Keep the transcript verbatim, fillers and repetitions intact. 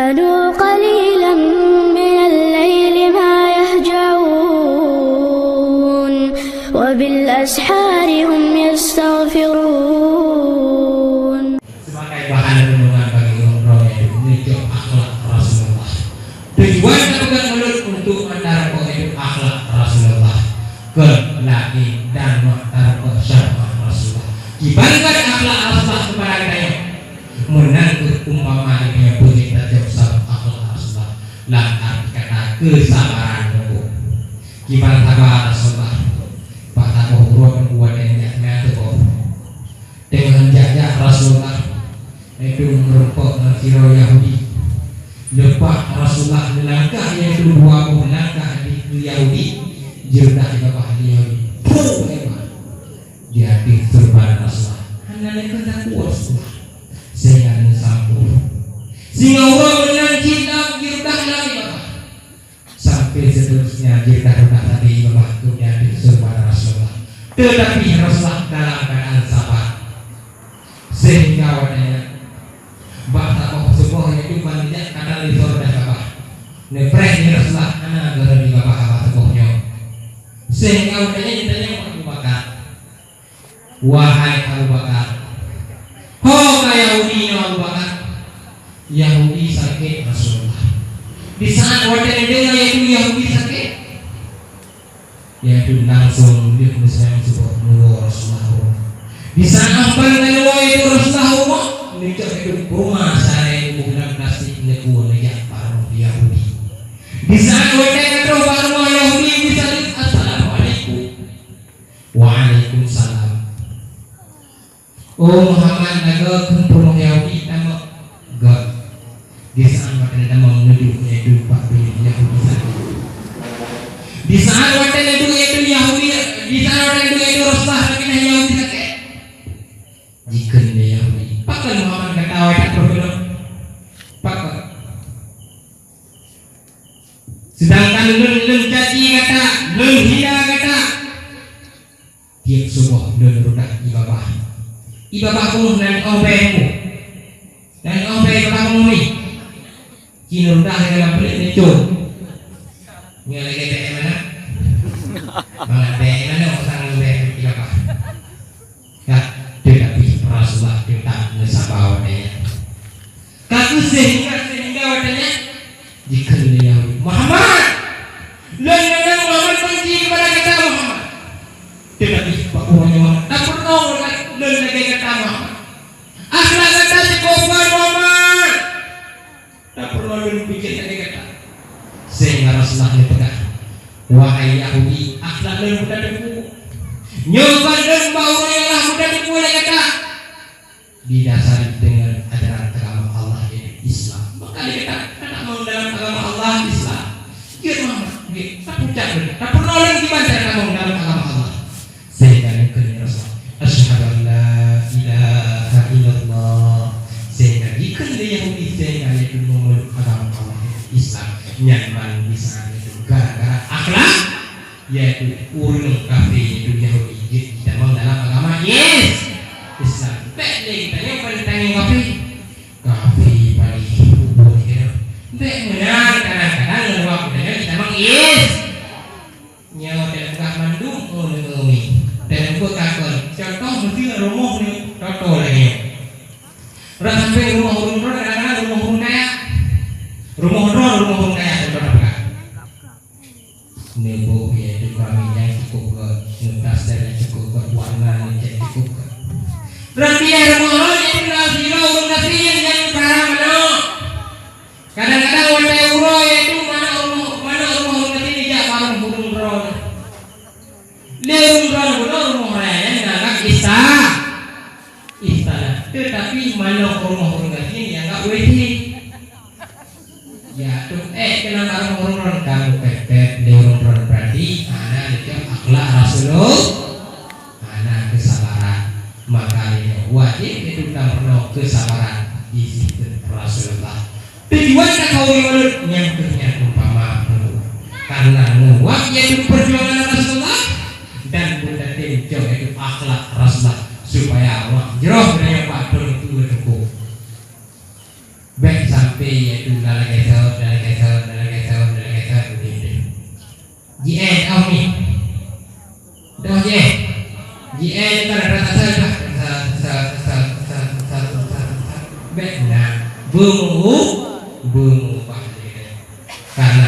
كانوا قليلا من الليل ما يهجعون وبالأسحار هم يستغفرون. Sebagai bahan renungan bagi ureuëng droe nyoe, meunyoe akhlak Rasulullah. Tujuan tapeugah ulôn untuk meutareukoh itu akhlak Rasulullah. Keu lagée dan meutareukoh syafaat Rasulullah. Kiban akhlak Rasulullah kepada kita nyoe. Meunan kheueh umpama nyang beujeuet tajok sabab akhlak Rasulullah lam arti kata keusabaran teungku. Kiban saba Rasulullah, bak saboh uroe teungku watée nyan teuboh. Teungoh jak-jak Rasulullah, yaitu meurumpok ngon sidroe Yahudi. Leupah Rasulullah meulangkah, yaitu dua boh langkah di Yahudi, jeuet dah di babah Yahudi. Puh, hebat! Di ateueh seureuban Rasulullah. Hana lé keuneuk kuasa. Sehingga neusampoe. Sehingga ureuëng meunan cit lam, jireuddah lam ibadah. Sampai seterusnya jireuddah-reuddah sabe ibadah kemudian di seureuban Rasulullah. Tetapi Rasulullah dalam keadaan sabar. Sehingga watée nyan, bak saboh suboh nyan itu ban jak kata lé soe dah babah. Neupreh nyan Rasulullah hana geureudi babah-babah suboh nyoe. Sehingga watée nyan ditanyong Abu Bakar. Wahai Abu Bakar, ho ka Yahudi nyoe Abu Bakar? Yahudi sakét Rasulullah. Di saat watée neudeungoe yaitu Yahudi sakét, yaitu langsung lheueh meuseuyang suboh neuwoe Rasulullah. Di saat ban neuwoe yaitu Rasulullah, neucok yaitu kurma sarai bumoh lam plastik neukue neujak bak rumoh Yahudi. Di saat watée neutroh bak rumoh Yahudi, disaleuem, "Assalamualaikum." "Waalaikumsalam." "Oh Muhammad, na gét keu peurumoh Yahudi tamong?" "Gét." Di saat watée tamong neuduek yaitu bak binéh Yahudi sakét. Di saat watée neuduek yaitu Yahudi, di saat watée neuduek yaitu Rasulullah bak binéh Yahudi sakét. Jikheun lé Yahudi, "Pakon Muhammad gata awai that troh keunoe? Pakon? Seudangkan lôn, lôn caci gata, lôn hina gata." Tieb suboh lôn reuddah ié babah. Ié babah bumoh nan óh bée bumoh. Nan óh bée ié babah bumoh nyoe. Ci neureuddah lagée lam peulet neucok. Nyoe lagée bée manok. Mangat bée manok sang bée ié babah. Nah, teutapi Rasulullah teutap meusaba watée nyan. Ka keuh sehingga, sehingga watée nyan jikheun lé Yahudi, "Muhammad! Lôn neunang Muhammad benci keupada gata, Muhammad. Teutapi bak uroe nyoe, tapeurunoe lôn lagée gata, Muhammad. Akhlak gata cukôp ban, Muhammad. Tapeurunoe lôn pike lagée gata." Sehingga Rasulullah neupeugah, "Wahai Yahudi, akhlak lôn mudah teupeu. Nyoe ban lôn bak uroe nyoe lah mudah teupeu lé gata." Didasari dengan ajaran agama Allah, yaitu Islam. Maka dia kata, "Ka tamong dalam agama Allah, Islam." Jeuet Muhammad, jeuet. Tapucak lôn. Tapeurunoe lôn kiban cara tamong dalam agama Allah. Sehingga jikheun lé Rasul, "Asyhadu an la ilaha illallah." Sehingga jikheun lé Yahudi, sehingga yaitu memeluk agama Allah, yaitu Islam. Nyan man bisa itu gara-gara akhlak. Yaitu ureuëng kafé, yaitu Yahudi, jeuet jitamong dalam agama Is-, Islam. Bék lé geutanyoe paléng tangieng kafé. Kafé paléng ubon keunoe. Bék meunan, kadang-kadang ngon awak geutanyoe jitamong Is-, nyoe teupeugah mandum ureuëng umi. Dan peue kakon, contoh meusti rumoh nyoe, contoh lagée nyoe. Ureuëng sampai rumoh ureuëng droe, kadang-kadang rumoh ureuëng kaya. Rumoh droe, rumoh ureuëng kaya, contoh teupeugah. Neuboh ié tukang minyeuk cukôp gét, neuplaster cukôp gét, warna neucét cukôp gét. Berarti ya rumoh droe nyan na sidroe ureuëng gasien nyang peulihara manok. Kadang-kadang watée uroe yaitu manok rumoh, manok rumoh ureuëng gasien jijak bak rumoh ureuëng droe. Lé ureuëng droe bunoe rumoh raya nyan nganggab ista-, istana. Teutapi manok rumoh ureuëng gasien nyan nganggab W C. Ya, tu, eh, keunan barang ureuëng droen kamoe pet-pet, lé ureuëng droen berarti hana neucok akhlak Rasulullah, hana keusabaran. Maka lé nyoe wajéb itu tameurunoe keusabaran di sifeuet Rasulullah. Tujuan tapeugah ulôn nyan keuh nyan umpama, karena ngon wak yaitu perjuangan Rasulullah dan beutatem cok yaitu akhlak Rasulullah supaya wak jroh geutanyoe bak thon itu teukuh. Bék sampai Itu lalai kesot, lalai kesot, lalai kesot, lalai kesot, begitu. Ji eh, oh ni. Dah ji eh. Ji eh, ni kan ada rasa dah. Sa, sa, sa, sa, sa, sa, sa, sa, sa. Bek na. Beumu, beumu bah. Karena